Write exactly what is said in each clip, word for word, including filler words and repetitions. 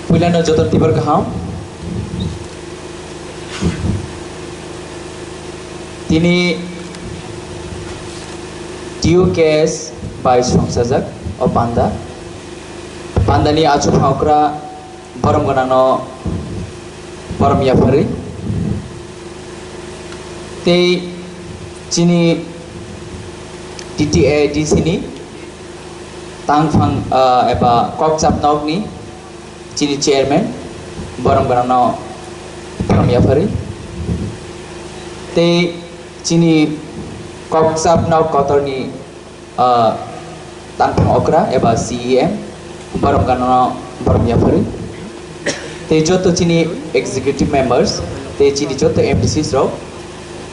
Puilano joto tibar kaham. Tini T U K S bai songchajak o panda. Pandani achuk phangokra borom gwnangno borom yapharwi. Tei chini T T A D C ni tangphang, ah, eba kokchap nokni chini chairman, borom gwnangno borom yapharwi. Tei chini kokchap nok kotorni, ah, tangphang okra eba C E M, borom gwnangno borom yapharwi. Tei joto chini executive members, tei chini joto M D Cs rok,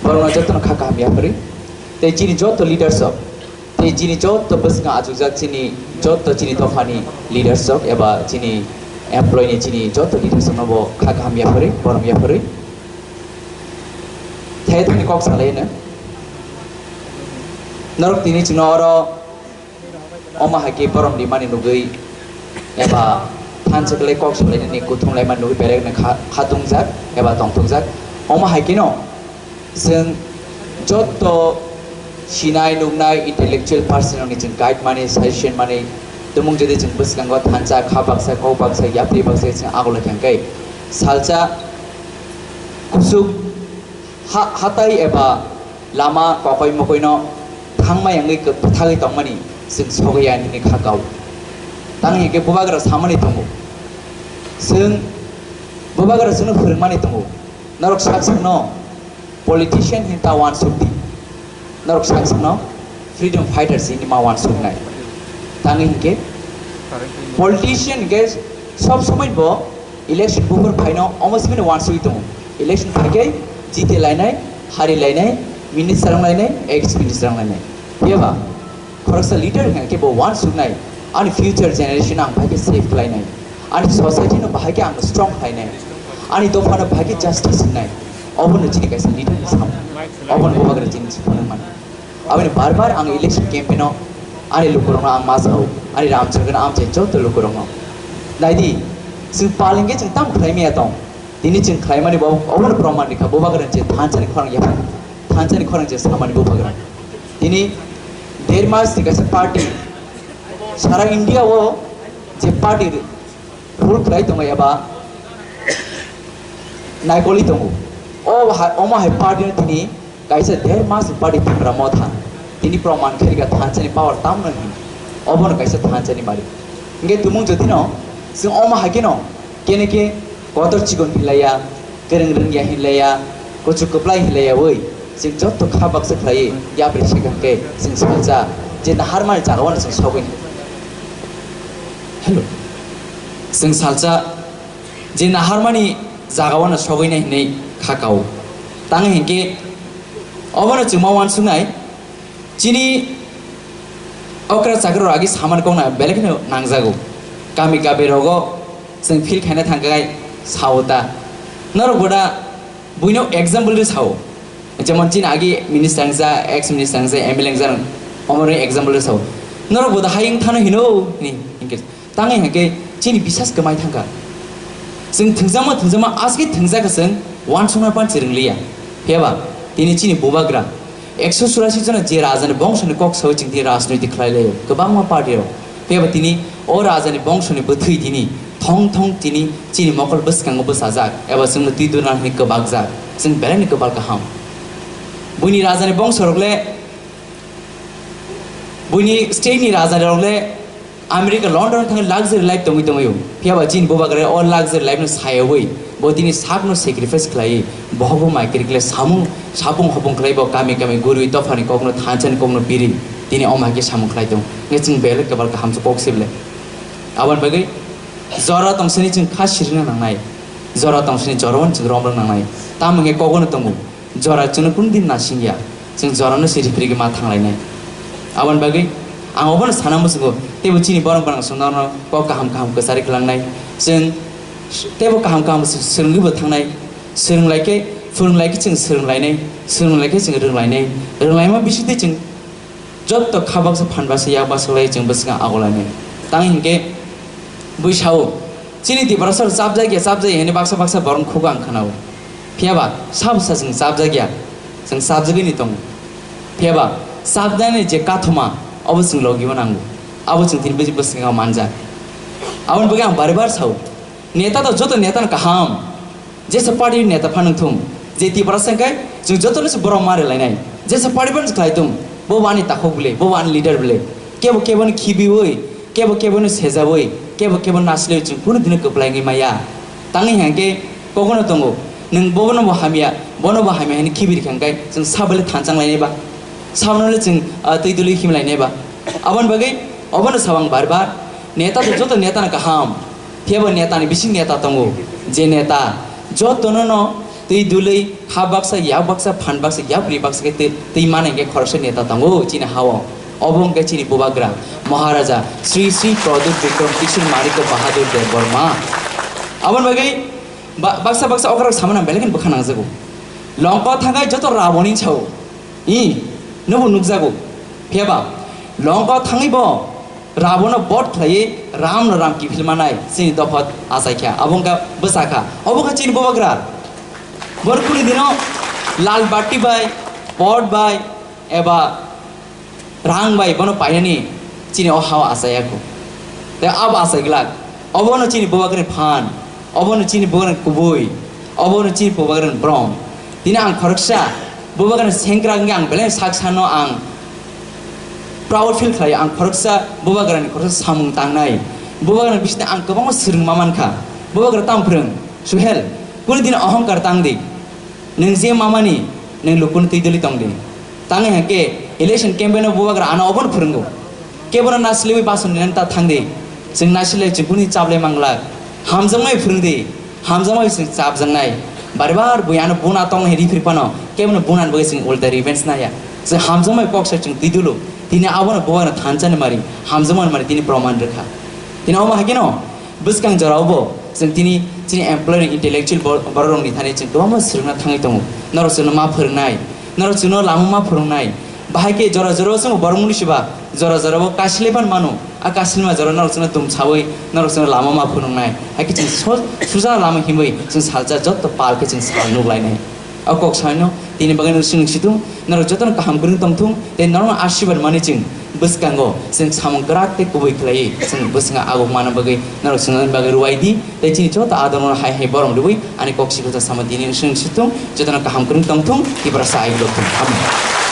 borokno jotono kha kaham yapharwi. Tei chini joto leaders rok, tei chini joto bwskango achukjak chini joto chini dophani leaders rok eba chini employee ni chini joto leaders rokno bo kha kaham yapharwi, borom yapharwi. Thai thani kok salai no. Norok tini chwngno oro omo hai khe borom rimani nugwi eba thansa kwlai kok salainani kuthum laimani nugwi belai no kha-, khatungjak eba tongthokjak. Omo hai kheno chwng jotto sinai nuknai intellectual person rokni chwng guide mani, suggestion mani, tumung jodi chwng bwskango thansa, kha baksa, kok baksa, yapri baksa chwng agulai thangkhe salsa kusuk ha-, hatai eba lama kokoi mokoino thangma yangwi kwthagwi tongmani chwng sogwi ya nini kha kao. Tang hinkhe bubagra samani tongo. Chwng bubagra chwngno phwrwngmani tongo. Norok sak sakno politician hinta wansuk di. Norok sak sakno freedom fighters hinwi ma wansuknai. Tang hinkhe politician hinkhe sob somoi bo election buphur phaino omo simi wansugwi tongo. Election phaikhe jiti lainai, hari lainai, minister wng lainai, ex minister wng lainai. Phiyaba khoroksa leader hwnkhe bo wansuknai, ani future generation ang phaikhe save khlainai, ani society no bahaikhe ang strong khlainai, ani dopha no bahaikhe justice wngnai. Obono chini kaisa leader ni sam, obono bubagra chini phunukmani. Aboni bar bar ang election campaign o ani lukurokno ang ma sao, ani Ramchandra no amchai joto lukurokno. Naidi, chwng pal hinkhe chwng tamo khlai maya tong. Tini chwng khlaimani bo obono proman rikha, bubagra je thansani khorang yapha, thansani khorang je samani bubagra. Tini der mas ni kaisa party, sara India o je party rule khlai tongo eba naikoli tongo. O ha-, omo hai party no tini kaisa der mas ni party Tipra Motha. Tini proman khairika thansani power tamno hin. Obono kaisa thansani mari. Hinkhe tumung jotino chwng omo hai kheno kene khe kotor chikon hinlaiya, kwrwng rwngya hinlaiya, kuchuk kwplai hinlaiya oi. Chwng jotto kha baksa khlaiwi yapri se kha khe chwng salsa je naharmani jagao no chwng sogwi. Hello. Chwng salsa je naharmani jagao no sogwinai hinwi kha kao. Tang hinkhe obono chwng ma wansuknai chini okra chakra rok agi samani kokna belai kheno nangjago. Kami kami rogo chwng feel khaina thangkha khai sao ta. Norok boda buino example ri sao. Jemon chini agi minister wngsa, ex minister wngsa, M L A wngsa, omorni example ri sao. Norok boda hai wng thano hino hini hinkhe. Tangwi hinkhe chini bisas kwmai thangkha. Chwng thwngjakma thwngjakma aski thwngjak khe chwng wansukna pan chwrwng liya. Phiyaba tini chini bubagra ekso churasi jona je rajani bongsoni kok sawi chwng tini rajniti khlai laio kwbangma party rok. Phiyaba tini o rajani bongsoni bwthwi tini thong thong tini chini mokol bwskango bwsajak eba chwngno twi duna hwnwi kwbakjak. Chwng belaini kwbal kaham. Buini rajani bongso rok le, buini state ni rajani rok le America, London thangwi luxury life tongwi tongwi o. Phiyaba chini bubagra o luxury life no sayawi bo tini sakno sacrifice khlaiwi bohokbo mai kwrwi khlai samung sapung hopung khlai bo kami kami gurwi dophani kokno thansani kokno piri tini omo hai khe samung khlai tong. Nge chwng belai kwbal kaham se kok sible. Aboni bagwi jora tongsani chwng kha sirina nangnai. Jora tongsani jora wani chwng rom rok nangnai. Tamo nge kogono tongo. Jora chwngno kunu din nasing ya, chwng jorano se ripri ma thanglainai. Aboni bagwi ang obono sana muchungo, teibo chini borok borang chwngno kok kaham kaham kwchari kwlangnai. Chwng teibo kaham kaham swrwngwi bo thangnai. Swrwng lai khe, phwrwng lai khe chwng swrwng lainai, swrwng lai khe chwng rwng lainai. Rwng laima bisingtwi chwng jotto kha baksa phan baksa yak baksa lai chwng bwskango agulainai. Tang hinkhe bui sao, Chini Tiprasa chapjak ya, chapjak ya hwnwi baksa baksa borok khugo ang khwnao. Phiya ba sabo sa chwng chapjak ya, chwng chapjagwi ni tongo. Phiya ba chapjaknai je kathoma, abo chwng logi o nango. Abo chwng tini bwswk bwskango manjak. Aboni bagwi ang bari bar sao, neta to joto neta no kaham. Jesa party neta phano thung, je Tiprasa hwnkhe chwng jotono se borok ma rwlainai. Jesa party phano khlai thung, bo wani takhuk bwle, bo wani leader bwle. Kebo kebo no khibiwi, kebo kebo no sejawi, kebo kebo no nasliwi chwng kunu dino kwplaingwi maya. Tangwi hwnkhe kokono tongo, nwng bono bo hamya, bono bo hamya hwnwi khibiri kha hwnkhe chwng sabole thanchang lainai ba? Sabono le chwng, ah, twi dului himlainai ba? Aboni bagwi obono sabo ang bar bar, neta to joto neta no kaham. Phiya bo neta ni bising neta tongo, je neta jotono no twi dului ha baksa, yak baksa, phan baksa, yapri baksa khe twi, twi mano hwnkhe khoroksa neta tongo chini ha-o. Obo hwnkhe chini Bubagra Maharaja Sri Sri Pradyut Bikram Kishore Manikya Bahadur Debbarma. Aboni bagwi ba-, baksa baksa okrao samani ang belai kheno bwkha nangjago. Longko thangwi joto Ravani sao. I, nobo nukjago. Phiya ba, Longko thangwi bo Ravano bod khlaiwi Ramno ram kiphil manai chini dopha achai kha. Abo wngkha bwsa kha. Obo wngkha chini Bubagra. Bor kuni dino lal batti bai, pod bai, eba rang bai bono painani chini o hao achaiya kho. Tei abo achai glak. Obono chini Bubagrani phan. Obono chini Bubagrani kubui. Obono chini Bubagrani brom. Tini ang khoroksa Bubagrani sengkrak wngwi ang belai sak sano ang proud feel khlai. Ang khoroksa Bubagrani khoroksa samung tangnai. Bubagrani bisingtwi ang kwbangma swrwngma mankha. Bubagra tamo phwrwng, Suhel, kunu dino ohongkar tang di. Nwng je mamani, nwng lukuni twi duli tong di. Tangwi hwnkhe election campaign o Bubagra ano obono phwrwngo. Kebono nasiliwi bason nini ta thang di. Chwng nasilai chwng kuni chaplai manglak. Hamjakmai phwrwng di. Hamjakmai chwng chapjaknai. Bari bar bui ano buna tong hai ripri phano kebono bunani bagwi chwng ulta revenge naya. Chwng hamjakmai kok sai chwng twi dulu. Tini abono Bubagra thanchani mari, hamjakmani mari tini proman rwkha. Tini omo hai kheno bwskang jorao bo chwng tini chini employee intellectual bo-, borok rokni thani chwng kwbangma swrwngna thangwi tongo. Norok chwngno ma phwrwngnai, norok chwngno lama ma phwrwngnai. Bahai khe jora jorao chwngbo borok mwnwi siba, jora jorao kasilai phan mano. A kasilma jora norok chwngno tum sawi, norok chwngno lama ma phwrwngnai. Hai khe chwng so-, suja lama himwi chwng salsa jotto pal khe chwng sal nuk lainai. O kok saino tini bagwi nwng swngsi thung, norok jotono kaham kwrwng tong thung, tei norokno asirwad manwi chwng bwskango chwng samung kwrak tei kubui khlaiwi chwng bwskango aguk manna bagwi norok chwngno bagwi rwai di, tei chini joto adorno hai hai borom rwui ani kok sikirta sama tini nwng swngsi thung, jotono kaham kwrwng tong thung, Tiprasa ayuk lok thung. Hambai.